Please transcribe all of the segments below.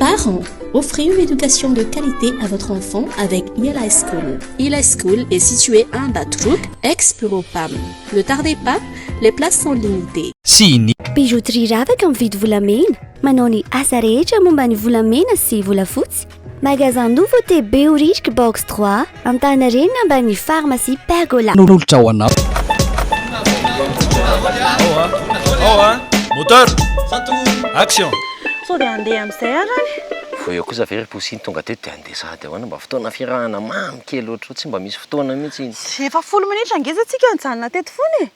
Parents, offrez une éducation de qualité à votre enfant avec Yala School. Yala School est situé à Batrouk, ex-bureau PAM. Ne tardez pas, les places sont limitées. Sy ny. Bijouterie Ravaka mividy volamena, manao ny asa rehetra momba ny volamena sy volafotsy. Magasin Nouveauté Behoririka Box 3, Antaninarenina ambany pharmacie Pergola. Nolotra ho anao. Ao a! Moteur! Action! Sao dia handeha amin'izay arany? Vao eo kosa ve ry Poussy tonga teto dia handeha sahady ahoana? Mba fotoana fiarahana mamy kely ohatr'izao tsy mba misy fotoana mihitsy iny. Efa folo minitra ngeza tsika nijanona teto foana e!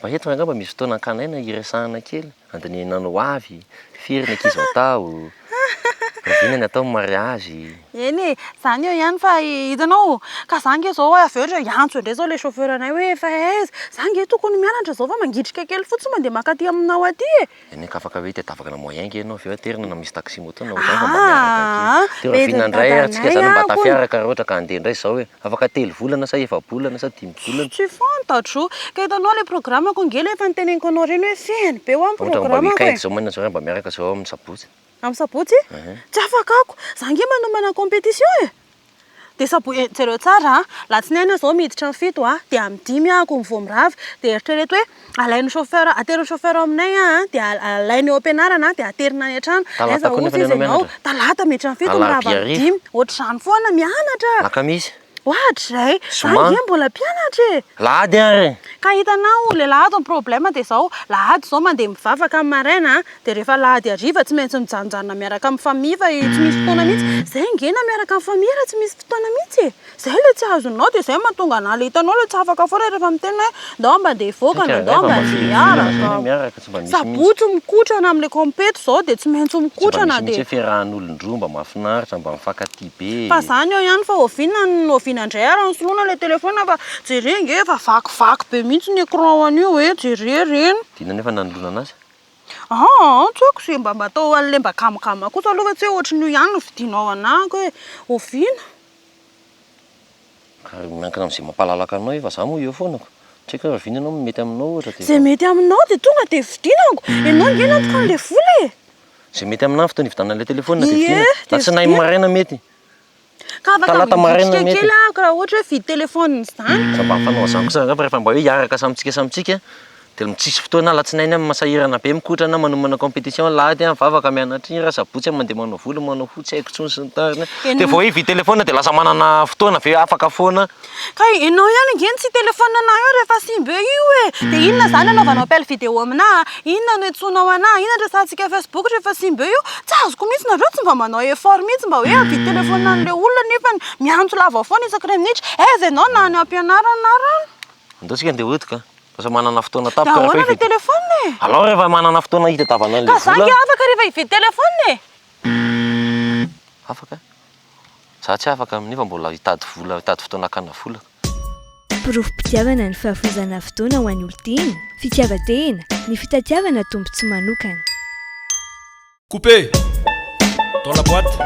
Mba eto angamba misy fotoana hankana aina hiresahana kely, handinihana ny ho avy, firy ny ankizy atao, rahoviana ny atao ny mariazy. Eny e, zany eo ihany fa hitanao, ka za nge zao avy eo re hiantso indray zao le chauffeur anay hoe efa aiza, za nge tokony mianatra zao fa mangitrika kely fotsiny mandeha mankaty aminao aty e. Eny ka afaka hoe tadiavana moyen nge ianao avy eo aterina na misy taxi moto na ohatr'izany fa mba miaraka Aa, aty. Dia rahoviana indray ary tsika zany mba tafiaraka raha ohatra ka handeha indray izao e. Afaka telo volana sa efa-bolana sa dimy volana. Tsy fantatro. Ka hitanao le programme-ko nge le efa noteneniko anao ireny hoe feno be hoa ny Ohatra mba programme-ko week-end e. izao manina zao raha mba miaraka izao amin'ny sabotsy. Amin'ny sabotsy? Tsy afaka ako. Za nge manomana compétition e. Dia sabo- e, jereo tsara a, latsinainy aho izao miditra amin'ny fito a, dia amin'ny dimy ahako ny vao mirava, dia eritrereto hoe alain'ny chauffeur, aterin'ny chauffeur ao aminay aho a, dia alainy eo am-pianarana dia aterina any an-trano. Talata Aiza koa nefa hozy izy ianao ianao? mianatra? Talata miditra amin'ny fito mirava Alarobia amin'ny hariva? dimy. Ohatr'izany foana mianatra. Alakamisy? Ohatrizay! Za Zoma? ange mbola mpianatra e! Lahady ary! Ka hitanao, le lahady ny problème dia zao, lahady zao mandeha mivavaka amin'ny maraina an, dia rehefa lahady hariva tsy maintsy mijanonjanona miaraka amin'ny famille fa tsy misy fotoana mihitsy, zay ange na miaraka amin'ny famille ary tsy misy fotoana mihitsy e! Zay le tsy azonao dia zay mahatonga anah le hitanao le tsy afaka foana rehefa miteny hoe ndao mba andeha hivoaka na ndao mba andeha hiaraka. Sabotsy mikotrana amin'ilay compet zao dia tsy maintsy mikotrana Tsy mba misy dia. mihitsy hoe fiarahan'olon-droa mba mahafinaritra, mba mifankatia be e. Fa zany eo ihany fa oviana no oviana indray ary no soloina ilay telephone fa jereo ange efa vakivaky be mihitsy ny écran an'io e, jereo ireny. Dia inona nefa nanoloana anazy? Aa tsy haiko izay mba mba atao an'ilay mba gamagama kosa aloha fa tsy hoe ohatran'io ihany no vidianao anah ko e, oviana? Ka miankina amin'izay mampalalaka anao io fa za moa eo foana ko. Tsy haiko hoe rahoviana ianao no mety aminao ohatra dia. Izay mety aminao dia tonga dia vidinako. Ianao ange no antoka an'ilay vola e. Izay mety aminah ny fotoana hividianana an'ilay telephone dia Ie, vidiana. dia Alatsinainy vidiana. maraina mety. Ka afaka Talata maraina mivitrika mety. kely aho raha ohatra hoe hividy telephone izany. Za mba mifanao an'izany kosa angamba rehefa mba hoe hiaraka samy tsika samy tsika dia tsisy fotoana alatsinainy aho masahirana be mikotrana manomana competition, alahady aho mivavaka mianatra hira, sabotsy aho mandeha manao volo manao hoho tsy haiko intsony sy ny tariny, dia vao hoe hividy telephone dia lasa manana fotoana ve afaka foana. Ka ianao ihany ange no tsy telephone anah io rehefa simba eo io e! Dia inona izany anaovanao appel vidéo aminah? Inona no iantsoanao anah? Inona no resahantsika Facebook rehefa simba eo io? Tsy azoko mihitsy nareo tsy mba manao effort mihitsy mba hoe havidy telephone an'ilay olona nefa miantso lava foana isaky iray minitra. Aiza ianao na any am-pianarana ary any? Andao tsika andeha hody ka. Lasa manana fotoana Dia tapaka rehefa ahoana ilay hividy. telephone e? Alao rehefa manana fotoana hitadiavana Ka an'ilay za vola. ange afaka rehefa hividy telephone e! Afaka? Za tsy afaka nefa mbola hitady vola, hitady fotoana hakana vola. Porofom-pitiavana ny fahafoizana fotoana ho an'ny olon-tiana, fitiavan-tena, ny fitadiavana tombontsoa manokana. Couper dans la boîte.